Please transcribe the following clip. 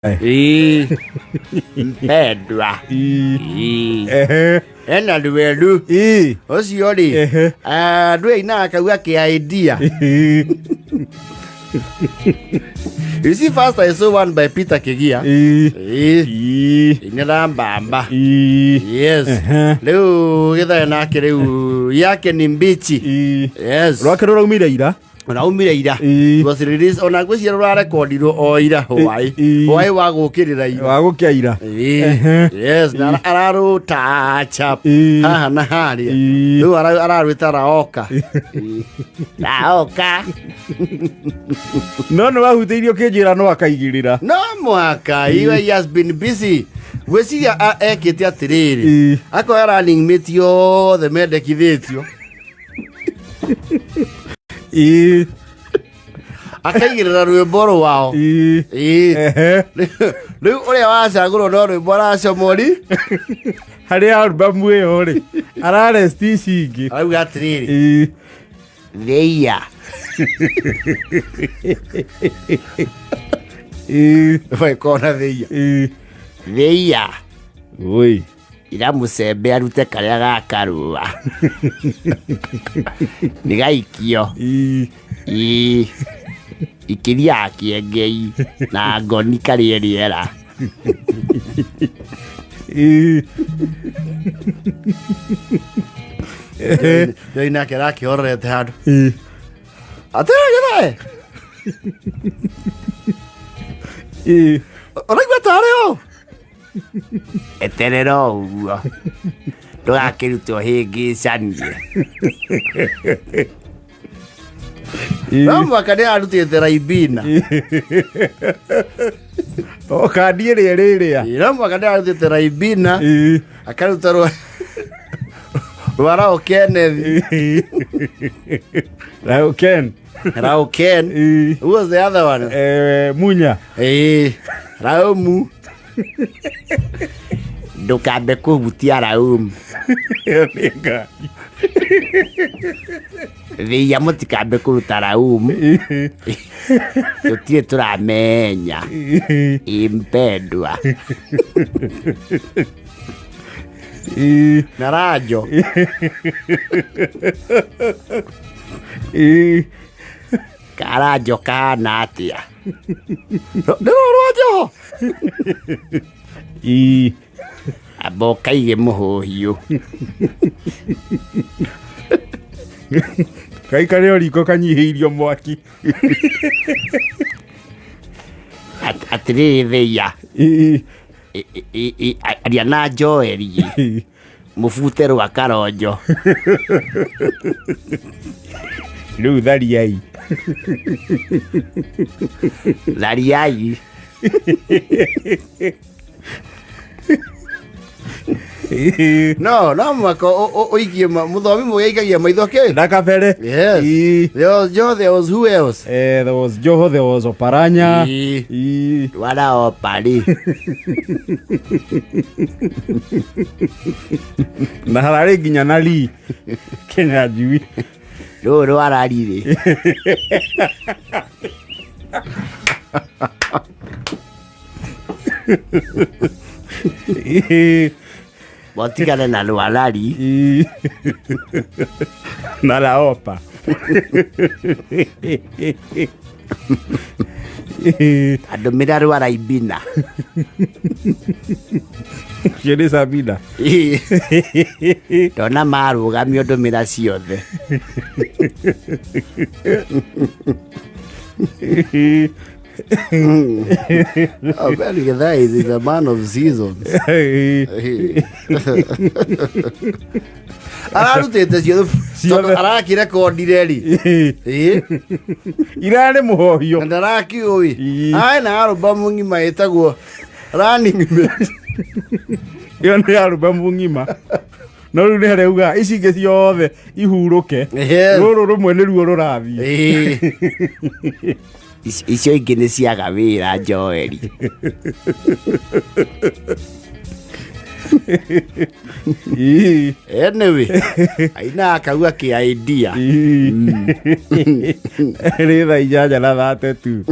Ĩĩ. Mpendwa. Ĩĩ. Ĩĩ. Ehe. Ena rwelu. Ĩĩ. Ũcio rĩ. Ehe. Andũ ainaga akauga kĩ idea. Ĩĩ. You see, first I saw one by Peter Kigia. Ĩĩ. Ĩĩ. Ĩĩ. Inĩra mbamba. Ĩĩ. Yes. Ehe. Rĩu gĩthae nake rĩu yake ni mbichi. Ĩĩ. Yes. Rwake rũraumire ira. Raumire ira. Ĩĩ. It was released ona ngwĩciria rũrarekondirwo o ira hwaĩ. Ĩĩ. Hwaĩ wa gũkĩrĩra ira. Wa gũkĩa ira. Ĩĩ. Ehe. Yes, na ararũtacha Ĩĩ. haha na harĩa. Ĩĩ. Rĩu ararwĩta raoka. Ĩĩ. Raoka. No nĩ wahutĩirio ũkĩnjĩra no akaigĩrĩra. No mũhaka he has been busy. Ngwĩciria ekĩte atĩrĩrĩ. Ĩĩ. Akoya running mate yothe mendekithĩtio. Ĩĩ. Akaigĩrĩra rwĩmbo rwao. Ĩĩ. Ĩĩ. Ehe. Rĩu ũrĩa wacagũrwo no rwĩmbo aracomori. Harĩ albamu ĩyo rĩ, araresti ici ingĩ. Arauga atĩrĩrĩ. Ĩĩ. Theia. Ĩĩ. Wekona theia. Ĩĩ. Theia. Oi. Ira mũcembe arute karĩa gakarũa. Nĩ gaikio. Ĩĩ. Ĩĩ. Ikĩria kĩengei na ngoni karĩe rĩera. Ĩĩ. Ndio nake arakĩhorerete handũ. Ĩĩ. Atĩrĩ gĩthae. Ĩĩ. Ũraigua tarĩ ũ? Eterera o ũguo. Ndũgakĩrute ũhĩngĩcanie. Ĩĩ. No mũhaka nĩ arutĩte Raibina. O kandi ĩrĩa ĩrĩrĩa. No mũhaka nĩ arutĩte Raibina. Ĩĩ. Akaruta rwa rwa Rao Kenneth. Ĩĩ. Rao Ken. Rao Ken. Ĩĩ. Who was the other one? Munya. Ĩĩ. Raumu. Ndũkambe kũhutia Raumu. Ĩyo nĩ ngari. Thĩia mũtikambe kũruta Raumu. Ĩĩ. Tũtirĩ tũramenya. Ĩĩ. Ĩ mpendwa. Ĩĩ. Na Ranjo. Ĩĩ. Karanjo kahana atĩa? Ndĩrwo rwa Njoho. Ĩĩ. Amba ũkaige mũhũhiũ. Kaikare o riko kanyihĩirio mwaki. Atĩrĩrĩ Thĩia. Ĩĩ. Aria na Joeli. Ĩĩ. Mũbute rwa Karonjo. Rĩu thariai. Thariai. Ĩĩ. No, no mũhaka ũikie mũthomi mũgĩ aikagia maitho kĩ? Na kabere. Yes. Ĩĩ. There was Joe, there was who else? There was Joho, there was Oparanya. Ĩĩ. Ĩĩ. Wala Opari. Na hararĩ nginya na Lee. Kenya Njui. Rũrũ rwararire. Ĩĩ. Motigane na rwarari. Ĩĩ. Na Laopa. Ĩĩ. Andũmĩra rwaraibina. Ũcio nĩ Sabina. Ĩĩ. Ndona marũgamio ndũmĩra ciothe. Oh, man, Githae is a man of seasons. Ararutĩte ciothe Ciothe. tondũ arakirekondire rĩ. Ĩĩ. Irarĩ mũhohio. Na ndarakiũĩ. Ĩĩ. Aĩ na albamu ng'ima ĩtagwo Running Mate. Ĩyo nĩ albamu ng'ima. No rĩu nĩ harĩa uga ici ingĩ ciothe ihurũke. Yes. Rũrũ rũmwe nĩruo rũrathiĩ. Ĩĩ. Icio ingĩ nĩ ciaga wĩra Joeli. Ĩĩ. Anyway, aina akauga kĩ idea. Ĩĩ. Rĩ thaa 8 na 32.